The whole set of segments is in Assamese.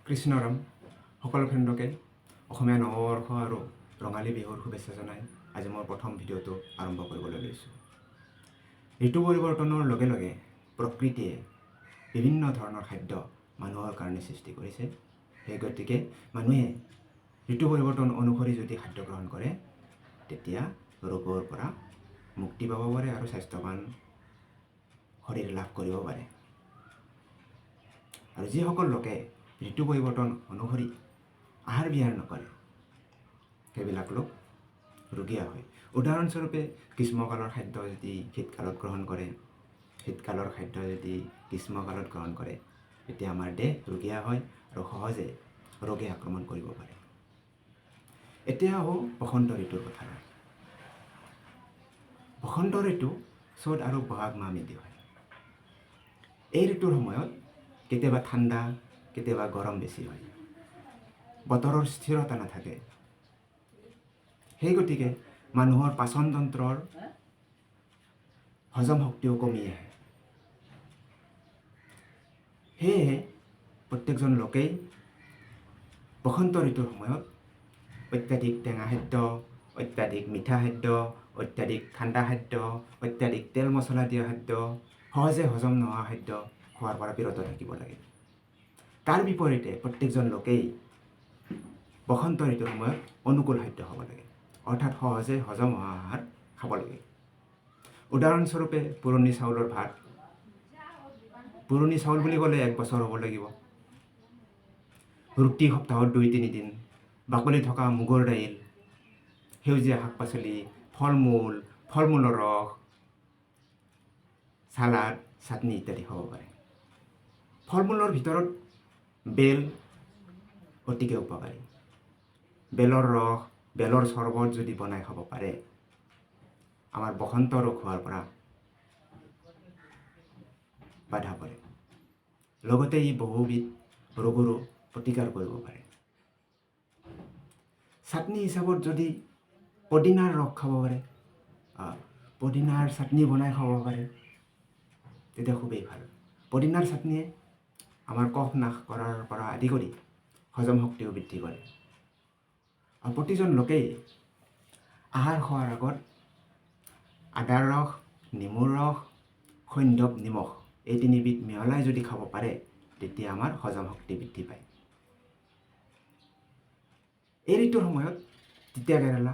কৃষ্ণৰাম সকলো ফ্ৰেণ্ডকে অসমীয়া নৱবৰ্ষ আৰু ৰঙালী বিহুৰ শুভেচ্ছা জনাই আজি মোৰ প্ৰথম ভিডিঅ'টো আৰম্ভ কৰিবলৈ লৈছোঁ। ঋতু পৰিৱৰ্তনৰ লগে লগে প্ৰকৃতিয়ে বিভিন্ন ধৰণৰ খাদ্য মানুহৰ কাৰণে সৃষ্টি কৰিছে। সেই গতিকে মানুহে ঋতু পৰিৱৰ্তন অনুসৰি যদি খাদ্য গ্ৰহণ কৰে, তেতিয়া ৰোগৰ পৰা মুক্তি পাব পাৰে আৰু স্বাস্থ্যৱান শৰীৰ লাভ কৰিব পাৰে। আৰু যিসকল লোকে ঋতু পৰিৱৰ্তন অনুসৰি আহাৰ বিহাৰ নকৰে, সেইবিলাক লোক ৰুগীয়া হয়। উদাহৰণস্বৰূপে, গ্ৰীষ্মকালৰ খাদ্য যদি শীতকালত গ্ৰহণ কৰে, শীতকালৰ খাদ্য যদি গ্ৰীষ্মকালত গ্ৰহণ কৰে, তেতিয়া আমাৰ দেহ ৰুগীয়া হয় আৰু সহজে ৰোগে আক্ৰমণ কৰিব পাৰে। এতিয়া আহোঁ বসন্ত ঋতুৰ কথালৈ। বসন্ত ঋতু চ'ত আৰু বহাগ মাহ মিলি হয়। এই ঋতুৰ সময়ত কেতিয়াবা ঠাণ্ডা, কেতিয়াবা গৰম বেছি হয়। বতৰৰ স্থিৰতা নাথাকে। সেই গতিকে মানুহৰ পাচনতন্ত্ৰৰ হজম শক্তিও কমি আহে। সেয়েহে প্ৰত্যেকজন লোকেই বসন্ত ঋতুৰ সময়ত অত্যাধিক টেঙা খাদ্য, অত্যাধিক মিঠা খাদ্য, অত্যাধিক ঠাণ্ডা খাদ্য, অত্যাধিক তেল মছলা দিয়া খাদ্য, সহজে হজম নোহোৱা খাদ্য খোৱাৰ পৰা বিৰত থাকিব লাগে। তাৰ বিপৰীতে প্ৰত্যেকজন লোকেই বসন্ত ঋতুৰ সময়ত অনুকূল খাদ্য খাব লাগে, অৰ্থাৎ সহজে হজম হোৱা আহাৰ খাব লাগে। উদাহৰণস্বৰূপে, পুৰণি চাউলৰ ভাত। পুৰণি চাউল বুলি ক'লে এক বছৰ হ'ব লাগিব। ৰুটি সপ্তাহত 2-3 দিন, বাকলি থকা মুগৰ দাইল, সেউজীয়া শাক পাচলি, ফল মূল, ফল মূলৰ ৰস, চালাড, চাটনি ইত্যাদি খাব পাৰে। ফল মূলৰ ভিতৰত বেল অতিকে উপকাৰী। বেলৰ ৰস, বেলৰ চৰ্বত যদি বনাই খাব পাৰে, আমাৰ বসন্ত ৰোগ হোৱাৰ পৰা বাধা পৰে। লগতে ই বহুবিধ ৰোগৰো প্ৰতিকাৰ কৰিব পাৰে। চাটনি হিচাপত যদি পদিনাৰ ৰস খাব পাৰে, পদিনাৰ চাটনি বনাই খাব পাৰে, তেতিয়া খুবেই ভাল। পদিনাৰ চাটনিয়ে আমাৰ কফ নাশ কৰাৰ পৰা আদি কৰি হজম শক্তিও বৃদ্ধি কৰে। আৰু প্ৰতিজন লোকেই আহাৰ খোৱাৰ আগত আদাৰ ৰস, নেমুৰ ৰস, সৈন্ধৱ নিমখ এই তিনিবিধ মিহলাই যদি খাব পাৰে, তেতিয়া আমাৰ হজম শক্তি বৃদ্ধি পায়। এই ঋতুৰ সময়ত তিতা কেৰেলা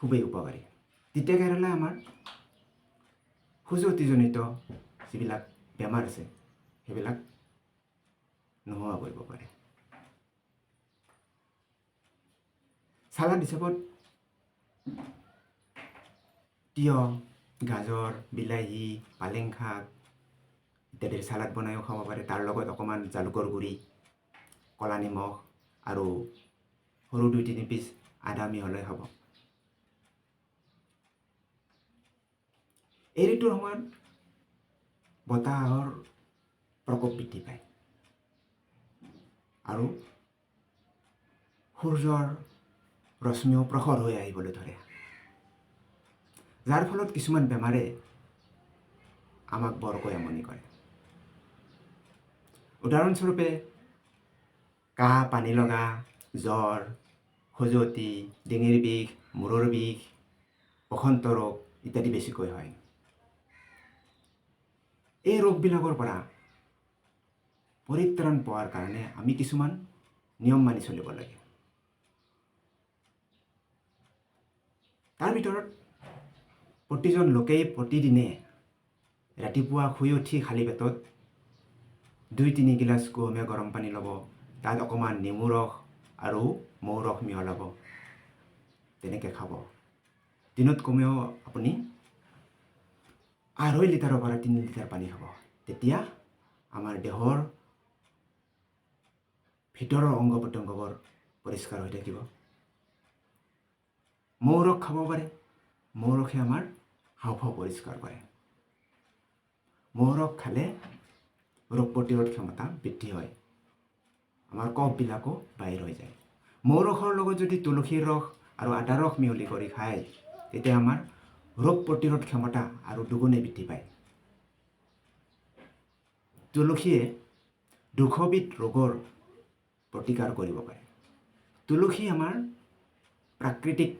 খুবেই উপকাৰী। তিতা কেৰেলা আমাৰ খজুৱতিজনিত যিবিলাক বেমাৰ আছে, সেইবিলাক নোহোৱা কৰিব পাৰে। চালাড হিচাপত তিয়ঁহ, গাজৰ, বিলাহী, পালেং শাক ইত্যাদিৰ চালাড বনায়ো খাব পাৰে। তাৰ লগত অকণমান জালুকৰ গুড়ি, ক'লা নিমখ আৰু সৰু 2-3 পিচ আদা মিহলাই খাব। এই ঋতুৰ সময়ত বতাহৰ প্ৰকোপ বৃদ্ধি পায় আৰু সূৰ্যৰ ৰশ্মিও প্ৰখৰ হৈ আহিবলৈ ধৰে, যাৰ ফলত কিছুমান বেমাৰে আমাক বৰকৈ আমনি কৰে। উদাহৰণস্বৰূপে, কাহ, পানী লগা, জ্বৰ, খজুৱতি, ডিঙিৰ বিষ, মূৰৰ বিষ, বসন্ত ৰোগ ইত্যাদি বেছিকৈ হয়। এই ৰোগবিলাকৰ পৰা পৰিত্ৰাণ পোৱাৰ কাৰণে আমি কিছুমান নিয়ম মানি চলিব লাগে। তাৰ ভিতৰত প্ৰতিজন লোকেই প্ৰতিদিনে ৰাতিপুৱা শুই উঠি খালী পেটত 2-3 গিলাচ কুহুমীয়া গৰম পানী ল'ব। তাত অকণমান নেমু ৰস আৰু মৌ ৰস মিহলাব, তেনেকৈ খাব। দিনত কমেও আপুনি 2.5 লিটাৰৰ পৰা 3 লিটাৰ পানী খাব। তেতিয়া আমাৰ দেহৰ ভিতৰৰ অংগ প্ৰত্যংগবোৰ পৰিষ্কাৰ হৈ থাকিব। মৌ ৰস খাব পাৰে। মৌ ৰসে আমাৰ হাওঁফাওঁ পৰিষ্কাৰ কৰে। মৌ ৰস খালে ৰোগ প্ৰতিৰোধ ক্ষমতা বৃদ্ধি হয়, আমাৰ কফবিলাকো বাহিৰ হৈ যায়। মৌ ৰসৰ লগত যদি তুলসীৰ ৰস আৰু আদা ৰস মিহলি কৰি খায়, তেতিয়া আমাৰ ৰোগ প্ৰতিৰোধ ক্ষমতা আৰু দুগুণে বৃদ্ধি পায়। তুলসীয়ে 200বিধ ৰোগৰ প্ৰতিকাৰ কৰিব পাৰে। তুলসী আমাৰ প্ৰাকৃতিক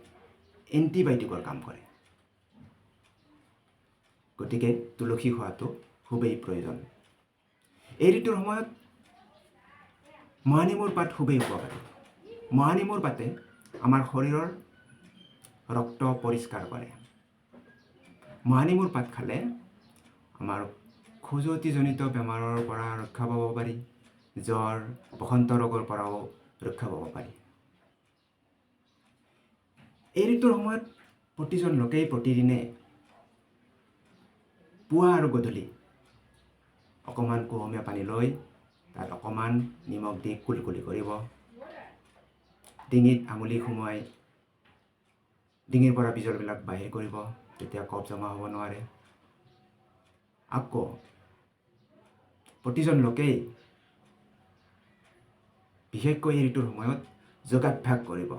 এণ্টিবায়'টিকৰ কাম কৰে। গতিকে তুলসী খোৱাটো খুবেই প্ৰয়োজন। এই ঋতুৰ সময়ত মহানিমৰ পাত খুবেই উপকাৰী। মহানিমৰ পাতে আমাৰ শৰীৰৰ ৰক্ত পৰিষ্কাৰ কৰে। মহানিমৰ পাত খালে আমাৰ খজুৱতিজনিত বেমাৰৰ পৰা ৰক্ষা পাব পাৰি, জ্বৰ, বসন্ত ৰোগৰ পৰাও ৰক্ষা পাব পাৰি। এই ঋতুৰ সময়ত প্ৰতিজন লোকেই প্ৰতিদিনে পুৱা আৰু গধূলি অকণমান কুহুমীয়া পানী লৈ তাত অকণমান নিমখ দি কুলকুলি কৰিব। ডিঙিত আঙুলি সুমুৱাই ডিঙিৰ পৰা বিজলবিলাক বাহিৰ কৰিব, তেতিয়া কফ জমা হ'ব নোৱাৰে। আকৌ প্ৰতিজন লোকেই বিশেষকৈ এই ঋতুৰ সময়ত যোগাভ্যাস কৰিব।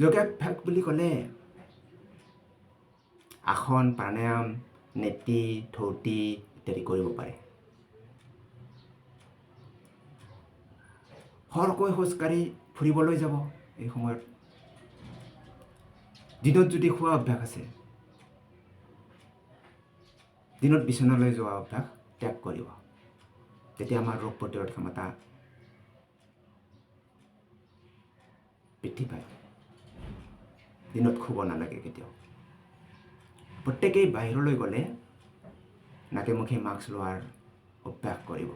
যোগাভ্যাস বুলি ক'লে আসন, প্ৰাণায়াম, নেতি, ধৌতি ইত্যাদি কৰিব পাৰে। সৰহকৈ খোজকাঢ়ি ফুৰিবলৈ যাব এই সময়ত। দিনত যদি খোৱা অভ্যাস আছে, দিনত বিচনালৈ যোৱা অভ্যাস ত্যাগ কৰিব। তেতিয়া আমাৰ ৰোগ প্ৰতিৰোধ ক্ষমতা বৃদ্ধি পায়। দিনত শুব নালাগে কেতিয়াও। প্ৰত্যেকেই বাহিৰলৈ গ'লে নাকে মুখে মাস্ক লোৱাৰ অভ্যাস কৰিব।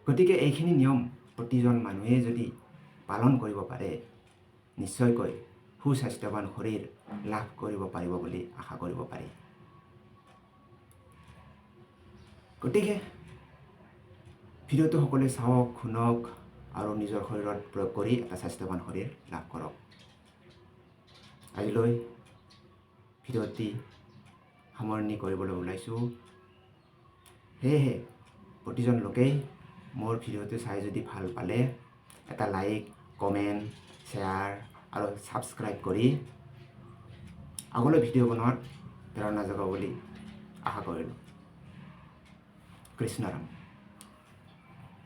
গতিকে এইখিনি নিয়ম প্ৰতিজন মানুহে যদি পালন কৰিব পাৰে, নিশ্চয়কৈ সুস্বাস্থ্যৱান শৰীৰ লাভ কৰিব পাৰিব বুলি আশা কৰিব পাৰি। গতিকে ভিডিঅ'টো সকলোৱে চাওক, শুনক আৰু নিজৰ শৰীৰত প্ৰয়োগ কৰি এটা স্বাস্থ্যৱান শৰীৰ লাভ কৰক। আজিলৈ ভিডিঅ'টি সামৰণি কৰিবলৈ ওলাইছোঁ। সেয়েহে প্ৰতিজন লোকেই মোৰ ভিডিঅ'টো চাই যদি ভাল পালে এটা লাইক, কমেণ্ট, শ্বেয়াৰ আৰু ছাবস্ক্ৰাইব কৰি আগলৈ ভিডিঅ' বনোৱাত প্ৰেৰণা যোগাব বুলি আশা কৰিলোঁ। কৃষ্ণৰাম।